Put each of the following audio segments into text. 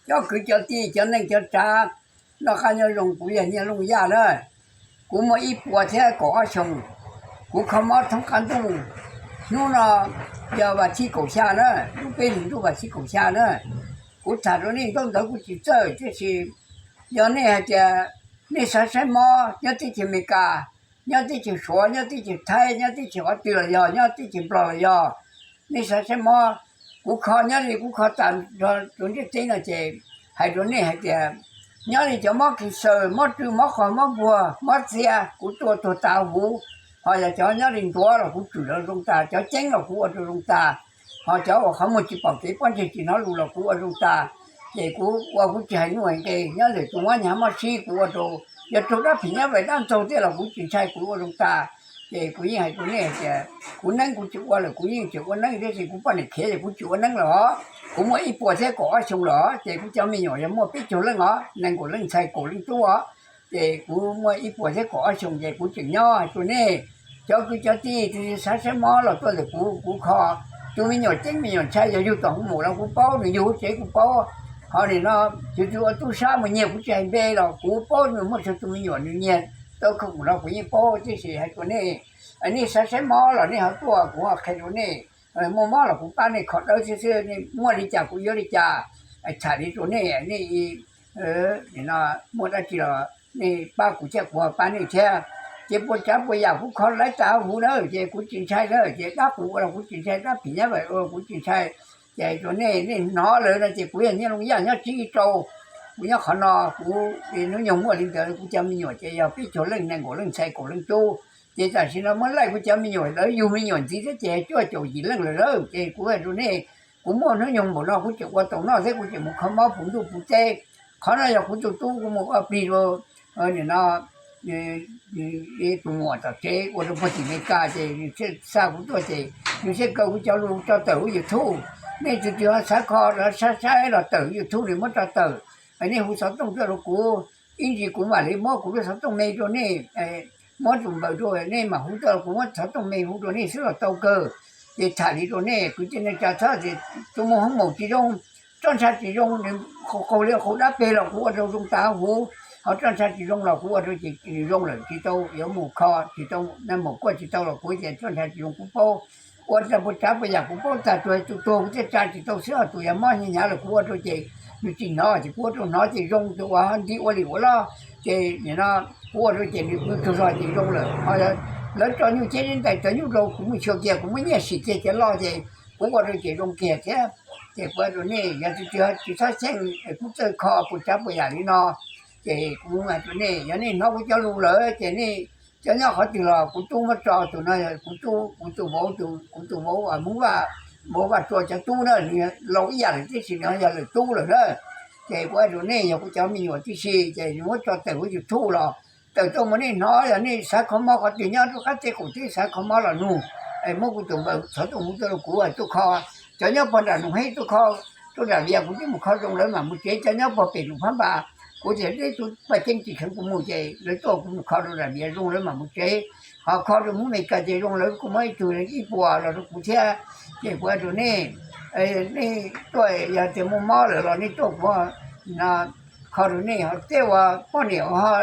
Cov kwv cov tij cov neej cov tsav, noj qab nyob zoo, kuv yog Nyiaj Looj Yaj na. Kuv muaj ib puas thiab kaum ob xyoos, kuv kho mob thoob qab ntuj. Hnub no yog vas thib kaum xya na, lub peb hlis ntuj vas thib kaum xya na. Kuv tham rau nej ntaub ntawv kuj tsis txawj, tiam sis yog nej hais tias nej xav saib mob nyob teb chaws Amelikas, nyob teb chaws Suav, nyob teb chaws Thaib, nyob teb chaws qhov twg los yog, nyob teb chaws Nplog los yog, nej xav saib mob, kuv kho nyob li kuv kho tas nrho rau ntiaj teb no ces hais rau nej hais tias nyob li cov mob khees xaws, mob rwj, mob qos, mob npuag, mob txias, kuv tuaj tuag tas huv. Ho yog cov nyob li ntuav los kuv tswm rau zoo tas, cov ceeb los kuv ua rau zoo tas, ho cov uas qhov muag tsis pom kev, pob ntseg tsis hnov lus los kuv ua zoo tas. Ces kuv ua kuv tsis hais nuj hais nqe, nyob ntawm tus mob hnyav mob sib kuv ua rau, yog raug dab phim nyab vais dab ntxaug tej los kuv tsis ntshai, kuv ua zoo tas. Ces kuv yeej hais rau nej tias kuv neeb kuv tsis ua lawm, kuv yeej tseem ua neeb thiab, sis kuv poj niam khiav ces kuv tsis ua neeb lawm os. Kuv muaj ib puas thiab kaum ob xyoos lawm os, ces kuv cov me nyuam yog muaj peb caug leej os, nees nkaum leej ntxhais, kaum leej tub os. Ces kuv muaj ib puas thiab kaum ob xyoos ces kuv tseem nyob hais rau nej cov kwv cov tij, tus xav saib mob los tuaj ntawm kuv, kuv kho. Tus me nyuam ceeb me nyuam ntshai, yog yug tom hoo maum los kuv paub, nws yug hauv tsev kuv paub. Ho nim no tus twg ua tub sab mus nyiag kuv tsis hais npe los kuv paub, nws muaj tsawg tus me nyuam nws nyiag tau khoom no kuv yeej paub tib si. Hais rau nej, nej xav saib mob los nej ho tuaj kuv ho qhia rau nej. Muaj mob los kuv pab nej kho dawb xwb xwb, nej muaj li cas kuv yuav li cas. Tham li rau nej, nej muaj dab tsi los nej pab kuv thiab kuv ho pab nej thiab. Ces puas tsav puas yam kuv kho lawv tas huv na, ces kuv tsis ntshai na, ces dab quv ua los kuv tsis ntshai, dab phim nyab vais ua kuv tsis ntshai. Ces rau nej, nej hnov lawm no ces kuv yog Nyiaj Looj Yaj nyob Tsib Ib Rau, kuv nyob qhov no, kuv hnub nyoog muaj li ntawd, kuv cov me nyuam ces yog peb caug leej, nees nkaum leej ntxhais, kaum leej tub. Ces tam sim no muab laij kuv cov me nyuam, lawv yug me nyuam ntxiv thiab ces cuaj caum yim leej lawm na. Ces kuv hais rau nej, kuv muaj hnub nyoog npaum no kuv tseem ua tau noj thiab kuv tseem mus kho mob puv ntuj puv teb. Qhov no yog kuv tus tub, kuv mus ua plig rau nim no tus muam tom tsev ua rau pog tim Amelikas, ces nws thiaj xa kuv tuaj ces nws thiaj kaw kuv cov lus tso tawm huv YouTube. Nej tus twg ho xav kho los saib saib los tawm huv YouTube, nws muab tso tawm. Nej hu xov tooj tuaj rau kuv, ib ntsis kuv mam li muab kuv lub xov tooj me rau nej, muab tus npawb rau nej mam hu tuaj, kuv muab xov tooj me hu rau nej xwb los tau kawg. Ces tham li rau nej kwv tij neej tsa, txhob tias tus muaj hoob maum tsis zoo, roj ntsha tsis zoo, nws qaug li qaug dab peg los kuv ua rau zoo tas huv, ho roj ntsha tsis zoo los kuv ua rau ces zoo lawm, tsis tau yuav mus kho, tsis tau naj maum kuaj tsis tau los kuv tias roj ntsha tsis zoo kuv paub. Ua rau puas tsav puas yam kuv paub tag, tus tuag kuv thiaj tsa tsis tau xwb, ho tus yog mob hnyav hnyav los kuv ua rau ces nws tsis hnov ces kuv ua rau hnov ces zoo, tus uas nti ua li ua loj ces nim no kuv ua rau ces nws pw tsaug zog ces zoo lawm. Ho lawv tso nyuj ciab ntais tso nyuj rau kuv mus xyuas kiag, kuv muab nyiaj sim kiag cov loj ces kuv ua rau ces zoo kiag thiab. Ces kuv hais rau nej, yog tus twg tsis txhob xyeej, kuv txawj kho puas tsav puas yam li no. Ces kuv hais rau nej, yog nej hnov kuv cov lus lawm ces nej cov nyob qhov twg los kuv tub muab tso, tus no kuv tub, kuv tus vauv, kuv tus vauv Hmoob Vaj, vauv Vaj Tsua cov tub na, nws laus ib yam lawm tib si, nws yog lawm tub lawm na. Ces kuv hais rau nej, yog kuv cov me nyuam tib si ces nws muab tso tawm huv YouTube los tawm tuaj mus, nej hnov, yog nej xav kho mob qhov twg nyob rau qab teb qaum teb xav kho mob los nug, muab kuv tus npawb xov tooj hu tuaj rau kuv tuaj kho. Cov nyob pog nram Noom Hej tuaj kho rau nram Vias, kuv twb mus kho zoo lawv mam mus tsev. Cov nyob pog pem Noom Phab Npas, kuv tias deb tus paj ceeb tsis kheev kuv mus ces lawv tuaj kuv mus kho rau nram Vias zoo lawv mam mus tsev. Ho kho rau Hmoob Amelikas ces zoo lawv kuj muab ib tug ib puas los rau kuv thiab. Ces kuv hais rau nej, nej tuaj yog tias muaj mob lawm los nej tuaj kuv kho rau nej. Ho tej uas poj niam ho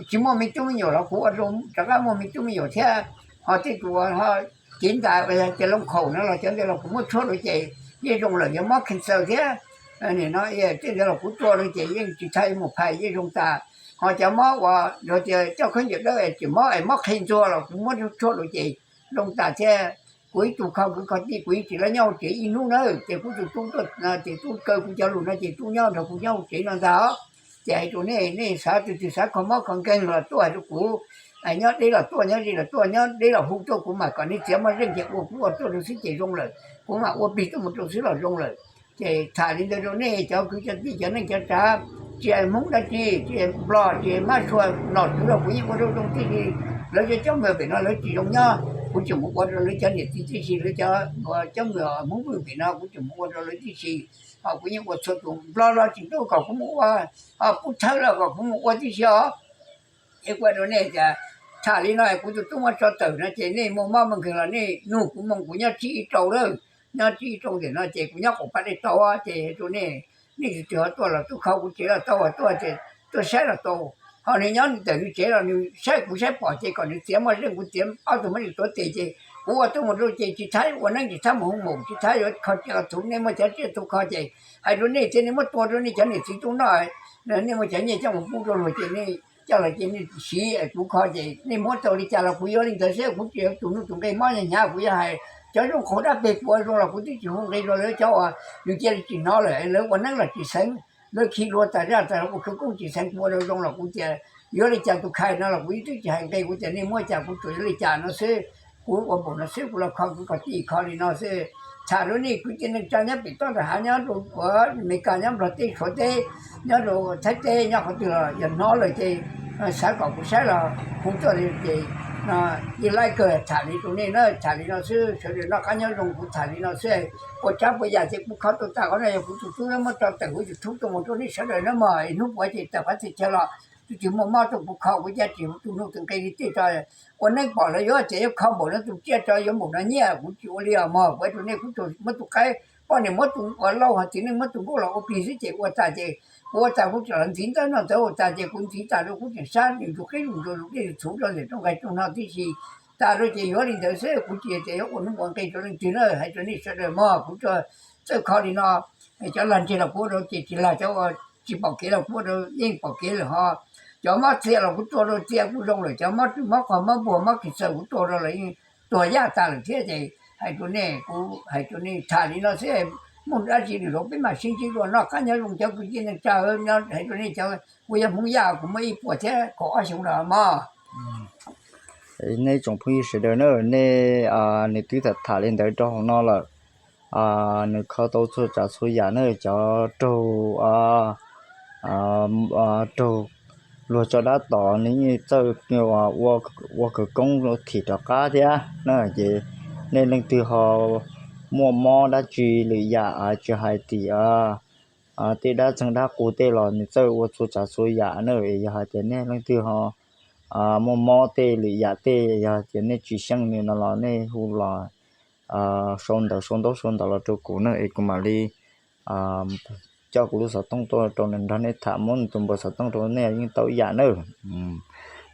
tsis muaj me tub me nyuam los kuv ua rau rov qab muaj me tub me nyuam thiab. Ho tej tus uas ho cev ntais uas yog cev loo khaum no los cov ntawd los kuv muab tshuab rau ces yeej zoo lawm, yog mob cancer thiab. Nim no tej ntawd los kuv tua rau ces yeej tsis txhaj mus phais, yeej zoo tas. Ho cov mob uas yog tias coj khaub ncaws dawb es tseem mob es mob qhia ntxuag los kuv muab tshuab rau ces zoo tas thiab. Kuv ib tug kho kwv kho tij, kuv yeej tsis laj nyob hauv tsev ib hnub na, ces kuv tus tub tuaj ces tub kaw kuv cov lus no ces tub nyob nrog kuv nyob hauv tsev no ntag os. Ces hais rau nej, nej xav tus twg xav kho mob kho nkeeg los tuaj hais rau kuv. Nyob deb los tuaj, nyob ze los tuaj, nyob deb los hu tuaj, kuv mam kom nej txiav moj zeej ces ua kuv ua tuaj rau xwb ces zoo lawm, kuv mam ua plig tuaj mus rau xwb los zoo lawm. Ces tham li ntawd rau nej cov kwv cov tij cov neej cov tsav, tsis hais Hmoob dab tsi, tsis hais Nplog, tsis hais Mab Sua, nom tswv los kuv yeej ua rau zoo tib si. Lawv cov cov mws pem no lawv tsis zoo nyob, kuv tseem mus ua rau lawv cov niam txiv tib si, lawv cov cov mws Hmoob Vwj pem no kuv tseem mus ua rau lawv tib si. Ho kuv yeej ua txhua tus, Nplog los tseem tuaj kom kuv mus ua, ho Pub Thawj los kom kuv mus ua tib si os. Es kuv hais rau nej tias tham li no es kuv tus tub muab tso tawm no ces nej muaj mob muaj nkeeg los nej nug kuv moo, kuv nyob Tsib Ib Rau lawm. nyob tib zoo ntawm no ces kuv nyob qaum paj dej tau ces rau nej, nej tus twg ho tuaj los tuaj kho kuv tsev los tau, tuaj ces tuaj saib los tau. Ho nws nyob nws ntawm nws tsev los nws saib kuv saib pom ces kom nws txiav moj zeej kuv txiav ob tug moj zeej tuav tes ces kuv ua tuaj mus rau ces tsis thab ua neeb tsis thab mus hu mus tsis thab yuav kho tsiaj los thuv, nej muaj cov tsiaj tau kho ces hais rau nej thiab nej muab tua rau nej cov niam txiv tub noj, nej muaj cov nyiaj coj mus pub rau luag ces nej coj los ces nej siv kuv kho ces nej muab tau li cas los kuv yuav li ntawd xwb, kuv tsis yuav tus nuj tus nqi mob hnyav, kuv yuav hais cov zoo qhov dab peg puas zoo los kuv twb tsis hu nqi rau lawv, cov uas nws cia li tsis hnov lawm lawv ua neeb los tsis xeev, lawv khi lua tas zaj tas ua khawv koob tsis xeev kuv ua zoo los kuv tias yuav li cas tus khai no los kuv twb tsis hais nqi, kuv tias nej muab cas kuv tsuas yuav li cas no xwb. Kuv ua npaum no xwb kuv los kho kuv kom tij kho li no xwb. Tham rau nej kwv tij neej tsa nyob pem toj nram hav nyob rau uas Meskas nyob Nplog teb Suav teb, nyob rau Thaib teb nyob qhov twg los yog hnov lawm ces xav kom kuv saib los hu tuaj li ces ib laib kawg tham li rau nej na, tham li no xwb sawv daws noj qab nyob zoo kuv tham li no xwb. Ua tsab puas yam ces kuv kho tau tas qhov no yog kuv tus tub muab tso tawm huv YouTube tuaj mus rau nej sawv daws na mog, hnub puav ces tawm qhov txhia chaw los tus twg muaj mob tuaj kuv kho kuv cab ris tus nuj tus nqi li tej tso. Ua neeb pom lawv yuav ces yuav kho npaum no tus tsiaj tso yuav npaum no nyiaj kuv tsis ua li os mog, kuv rau nej kuv muab tus qaib poj niam muab tus uas lauj ho txiv neej muab tus nkauj los ua plig xwb ces ua tas ces kuv ua tas kuv tseem los ntxiv ntawv noj ntawv ua tas ces kuv ntxiv tas rau kuv tseem sab nws tus qib zus ntsuas zus dej zus txhuv rau ntawm rooj nqaij rooj no tib si. Tas rau ces yuav li ntawd xwb, kuv tsis tias yuav ua nuj ua nqi rau leej twg na, hais rau nej sawv daws mog, kuv tsuas txawj kho li no. Cov lag ntseg los kuv ua rau ces tsis lag, cov uas tsis pom kev los kuv ua rau yeej pom kev lawm ho. Cov mob txia los kuv tua rau txia kuj zoo lawm, cov mob rwg mob qog mob npuag mob kis txawm kuv tua rau los yeej tuag yaj tas lawm thiab ces hais rau nej, kuv hais rau nej tham li no xwb, muaj dab tsi lwm zaus peb mam sib ntsib dua, noj qab nyob zoo cov kwv tij neej tsa nyob, hais rau nej cov, kuv yog Hmoob Yaj kuv muaj ib puas thiab kaum ob xyoo los mog. Nej tsoom phooj ywg sawv daws na, nej, nws twb tham tham li ntawd rau hauv no lawm. Nws kho tau txhua tsav txhua yam na, cov raug, raug luag tso dab tom nws yeej txawj ua khawv koob thim rov qab thiab na. Ces nej leej twg ho muaj mob dab tsi lwm yam tsis hais tim tej dab txeeg dab qus tej los nws txawj ua txhua tsav txhua yam na. Yog hais tias nej leej twg ho muaj mob tej lwm yam tej, yog tias nej tsis xyeej nws no los nej hu los sau ntawv sau ntaub sau ntawv los rau kuv na es kuv mam li coj kuv lub xov tooj tuaj rau nws nrog nej tham, muab nws tus npawb xov tooj rau nej yeej tau ib yam na.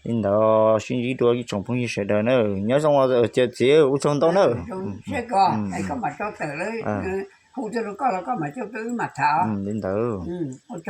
Li ntawd sib ntsib dua ib tsoom phooj ywg sawv daws na, nyob zoo os txiv, ua tsaug ntau na. Li ntawd.